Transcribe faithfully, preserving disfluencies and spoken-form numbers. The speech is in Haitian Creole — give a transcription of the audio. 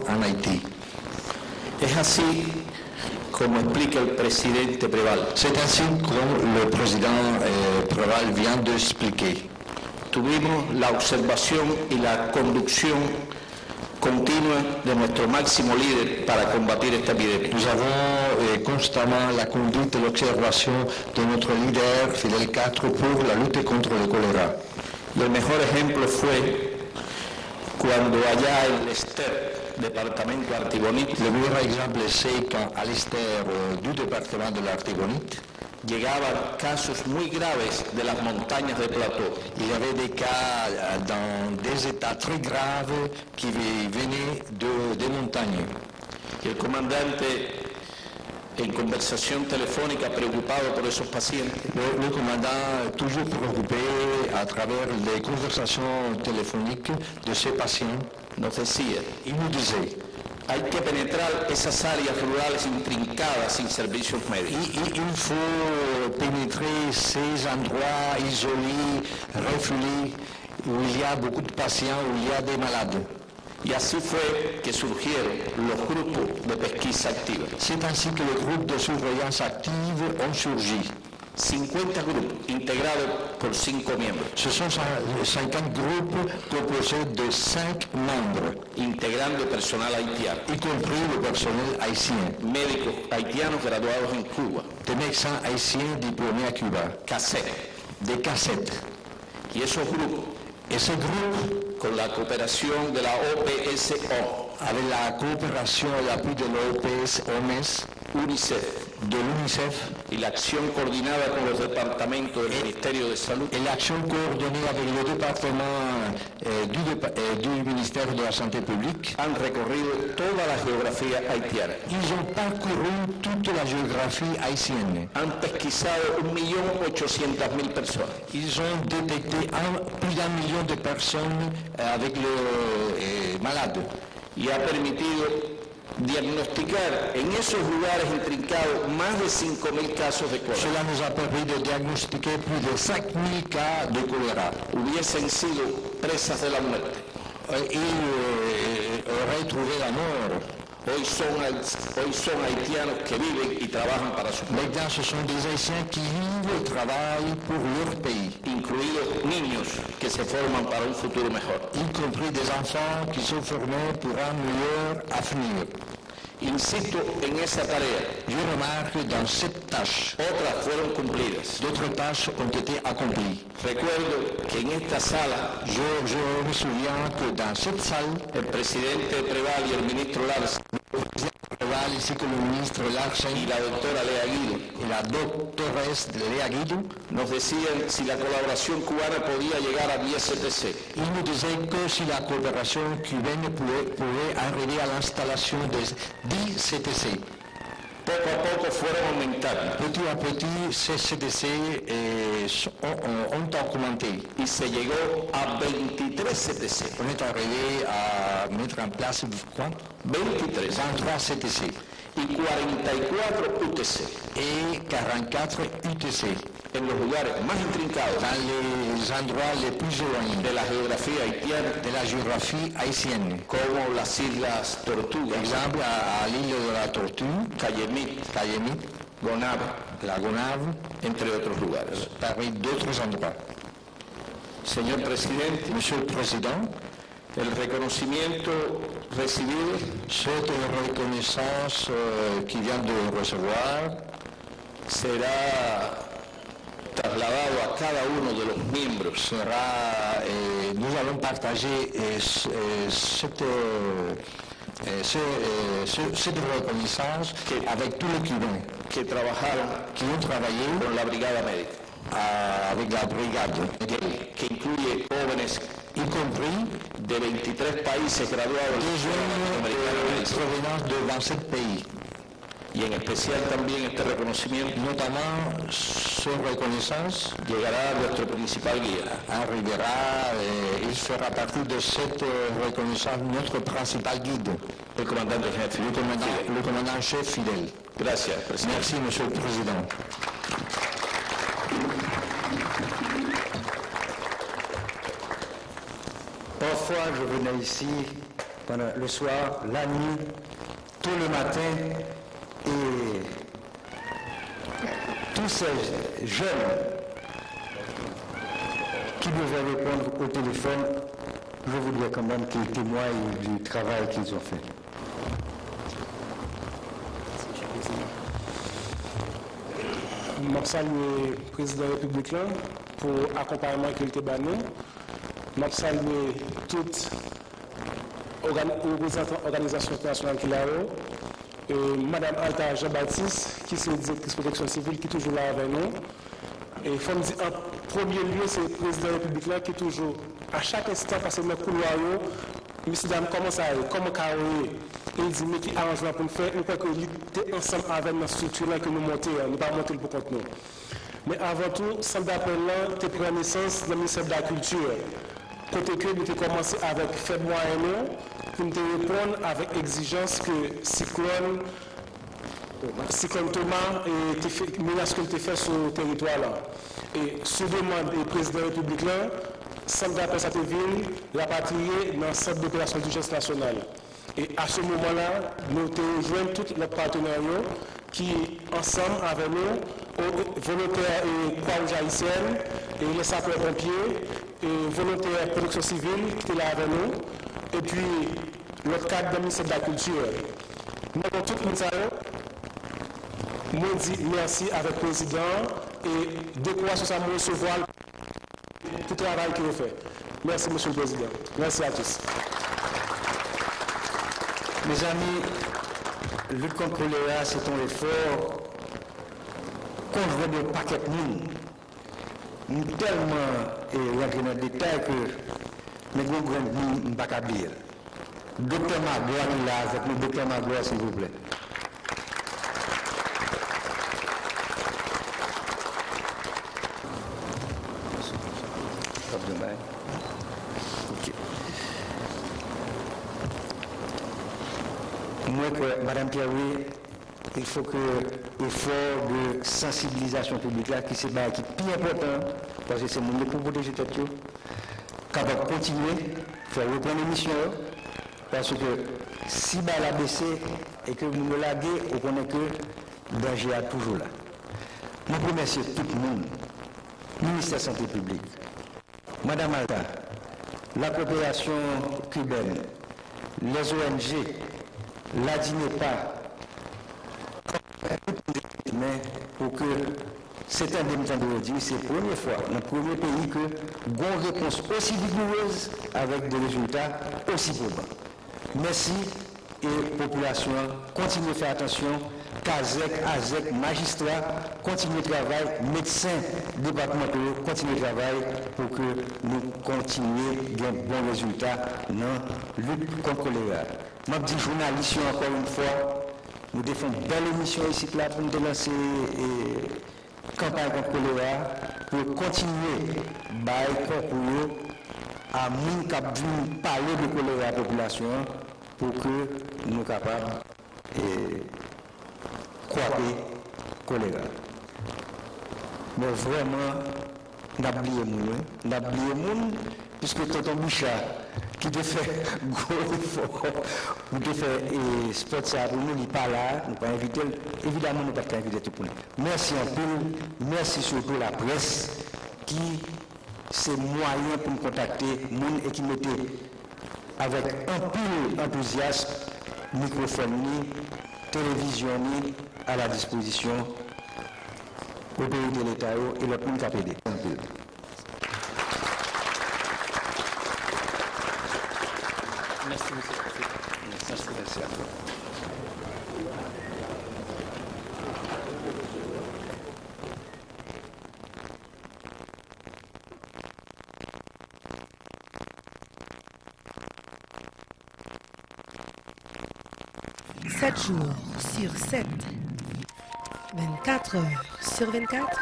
en Haïti. Es así como explica el presidente Préval. C'est ainsi que le président euh, Préval vient d'expliquer. Tuvimos la observación y la conducción continua de nuestro máximo líder para combatir esta epidemia. Nous avons euh, constamment la conduite et l'observation de notre leader Fidel Castro pour la lutte contre le choléra. Y el mejor ejemplo fue cuando allá en Lester, departamento Artibonite, Le meilleur exemple, c'est quand à l'Esther euh, du département de l'Artibonite, llegaban casos muy graves de las montañas de Plateau. Il y avait des cas euh, dans des états très graves qui venaient de, des montagnes. Y el comandante, en conversación telefónica, preocupado por esos pacientes, Le, le commandant, toujours préoccupé à travers les conversations téléphoniques de ses patients, nos decía, il nous disait, hay que penetrar esas áreas rurales intrincadas sin servicios médicos. il, il- il faut pénétrer ces endroits isolés, reculés, où il y a beaucoup de patients, où il y a des malades. Y así fue que surgieron los grupos de pesquisa activa. C'est ainsi que le groupe de surveillance active ont surgi. cincuenta grupos integrados por cinco miembros, Ce sont cinquante groupes composés de cinq membres, integrando personal haitiano, y compris le personnel haïtien, médicos haitianos graduados en Cuba, des médecins haïtiens diplômés à Cuba, cassette, des cassettes. Y esos grupos, Et ces groupes, con la cooperación de la O P S O, avec la coopération et l'appui de l'O P S, O M S, UNICEF, de l'UNICEF, y la acción coordinada con los departamentos del Ministerio de Salud, et l'action coordonnée avec le département euh, du, dépa- euh, du ministère de la Santé publique, han recorrido toda la geografía haitiana. Ils ont parcouru toute la géographie haïtienne. Han pesquisado un millón ochocientas mil personas. Ils ont détecté un- plus d'un million de personnes euh, avec le euh, malade. Y ha permitido diagnosticar en esos lugares intrincados más de cinco mil casos de cólera. Cela nous a permis de diagnostiquer plus de cinq mille cas de choléra. Hubiesen sido presas de la muerte. Euh, Ils euh, auraient trouvé la mort. Hoy son, hoy son haitianos que viven y trabajan para su pueblo, Maintenant, ce sont des Haïtiens qui vivent et travaillent pour leur pays, incluidos niños que se forman para un futuro mejor. Y compris des enfants qui sont formés pour un meilleur avenir. Insisto en esa tarea. Je remarque dans cette tâche, Otras fueron cumplidas. D'autres tâches ont été accomplies. Recuerdo que en esta sala Je, je me souviens que dans cette salle, el presidente Préval y el ministro Larsen Préval ainsi que le ministre Larsen y la doctora Lea Guido et la doctoresse Lea Guido nos decían si la colaboración cubana podía llegar a diez C T C. Il nous disait que si la coopération cubaine pouvait, pouvait arriver à l'installation de dix C T C. Poco a poco fueron aumentando Petit à petit, ces C T C euh, sont- ont, ont augmenté. Y se llegó a veintitrés C T C. On est arrivé à mettre en place quoi Veintitrés. Vingt-trois C T C Y cuarenta y cuatro U T C. Et quarante-quatre U T C. En los lugares más intrincados Dans les endroits les plus éloignés de la geografía haitiana, de la géographie haïtienne. Como las Islas Tortugas, Exemple, à, à l'île de la Tortue, Cayemit, Cayemit, Gonave, la Gonâve, entre otros lugares. Parmi d'autres endroits. Señor presidente, Monsieur le Président, el reconocimiento recibido cette reconnaissance euh, qu'il vient de recevoir será trasladado a cada uno de los miembros sera, euh, nous allons partager euh, ce- euh, cette, euh, euh, ce- euh, ce- cette reconnaissance avec tous les Cubains que trabajaron qui ont travaillé con la Brigada Médica, à- avec la brigade, que incluye jóvenes y compris de veintitrés países graduados des jeunes latinoamericanos. euh, provenant de vingt-sept pays. Y en especial también este reconocimiento Notamment, cette reconnaissance llegará a nuestro principal guía, arrivera et il fera partie de cette euh, reconnaissance notre principal guide, el comandante jefe. le commandant, le commandant chef Fidel. Gracias, presidente. Merci, Monsieur le Président. Parfois, je venais ici pendant le soir, la nuit, tôt le matin, et tous ces jeunes qui devaient répondre au téléphone, je voudrais quand même qu'ils témoignent du travail qu'ils ont fait. M ap salye prezidan repiblik la pou akonpayman ke l te ba nou. M ap salye tout ògani-, reprezantan òganizasyon entènasyonal ki la yo. E, Madam Alta Jean Baptiste, ki se direktris pwoteksyon sivil, ki toujou la avè nou. E fò m di, an premye lye, se prezidan repiblik la ki toujou, a chak enstan, pase nan koulwa yo, mesyedam, kòman sa ye? Kòman kawo ye? E l di, men ki aranjman pou n fè? M kwè ke li te ansanm avè n nan estrikti lan ke nou monte an, nou pa monte l pou kont nou. Men avan tou, sant dapèl lan te pran nesans nan ministè de la kilti, kote ke nou te kòmanse avèk fèb mwayen nou pou n te reponn avèk egzijans ke siklòn, siklòn Toma, e, te fè, menas ke l te fè sou teritwa lan. E sou demann, e, prezidan repiblik lan, sant dapèl sa te vin rapatriye nan sant doperasyon dijans nasyonal. E a se moman la, nou te rejwenn tout lòt patenè yo ki ansanm avè nou, o, volontè, e, Kwa Wouj Ayisyèn, e, lè sapè ponpye, e, volontè pwoteksyon sivil ki te la avè nou, epi lòt kad nan ministè de la kilti. Nan non tout moun sa yo, mwen di mèsi avèk prezidan an e dekorasyon sa mwen resevwa l pou travay ke yo fè. Mèsi, Mesye le Prezidan. Mèsi a tous. Mezanmi, lit kont kolera se yon efò konjwen de yon pakèt moun. M tèlman, e, rantre nan detay ke, men gen yon grenn moun m pa ka bliye l. Doktè Magloire ki la avèk nou. Doktè Magloire, silvouplè. Ok. Mwen kwè, Madanm Pierre, wi, il faut que efò de sansibilizasyon piblik la, ki se bagay ki pi enpòtan, paske se moun yo ki pou pwoteje tèt yo, kapab kontinye fè reprann emisyon yo, paske si bagay la bese e ke moun yo lage, ou konnen ke danje a toujou la. Mwen remèsye tout moun, Ministè Sante Piblik, Madanm Alta, la Coopération Cubaine, les O N G, la DINEPA, men pou ke se tande m tande yo di, se premye fwa nan premye peyi ke gon repons osi vigourez avèk de rezilta osi proban. Mèsi, e popilasyon an kontinye fè atansyon, kazèk, azèk, majistra, kontinye travay, medsen depatmantò yo kontinye travay pou ke nou kontinye gen bon rezilta nan lit kont kolera. M ap di jounalis yo ankò yon fwa, nou te fè yon bèl emisyon isit la pou nou te lanse, e, kanpay kont kolera, pou yo kontinye bay konkou yo a moun k ap vin pale de kolera a popilasyon an, pou ke nou kapab, e, kwape kolera. Men vrèman, n ap bliye moun, wi. N ap bliye moun, piske Tonton Bicha, ki te fè gwo efò pou te fè, e, spòt sa a pou nou, li pa la, nou pa envite l. Evidaman, nou pa t ka envite tout moun. Mèsi anpil, mèsi sitou laprès ki se mwayen pou n kontakte moun e ki mete avèk anpil antouzyasm mikwofòn ni, televizyon ni a la dispozisyon otorite leta yo e lòt moun k ap ede. Anpil. Mèsi, mesye Patrick. Mèsi, mèsi a nou. Sept jours sur sept, vingt-quatre heures sur vingt-quatre,